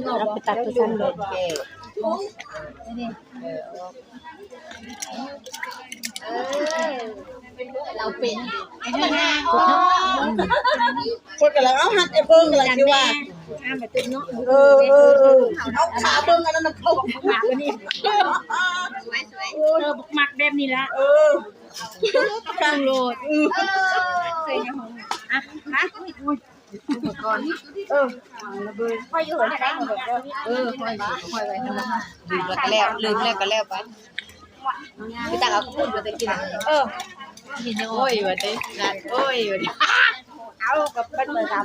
ເຮົາໄປຕັດຕົວຊັ້ນເລີຍ. ເອີ ເອີ ເຮົາເປັນ ຄົນກຳລັງເອົາ ຮັດໄອ້ເບິ່ງກຳລັງຊິວ່າ ເອີ ເອີ ເອີ ເອົາຂາເບິ່ງອັນນັ້ນນະ ເຂົາ ສວຍໆ ໂອ້ຍ ເອີ ມັກແບບນີ້ລະ ເອີ ກາງໂລດ ອື ອ່ະ ມາ ອຸ້ຍ ອຸ້ຍ ເອີ ຂ້ອຍຢູ່ເຮືອນ ເອີ ຂ້ອຍ ຂ້ອຍໄວ້ ລືມແລ້ວກະແລ້ວ ລືມແລ້ວກະແລ້ວໄປ ໄປຕັກເອົາຂະປຸ້ນມາແຕ່ກິນ ເອີ ໂອ້ຍ ວ່າຕິ ນັ້ນ ໂອ້ຍ ວ່າຕິ ເອົາ ກະເປັນເບີສາມ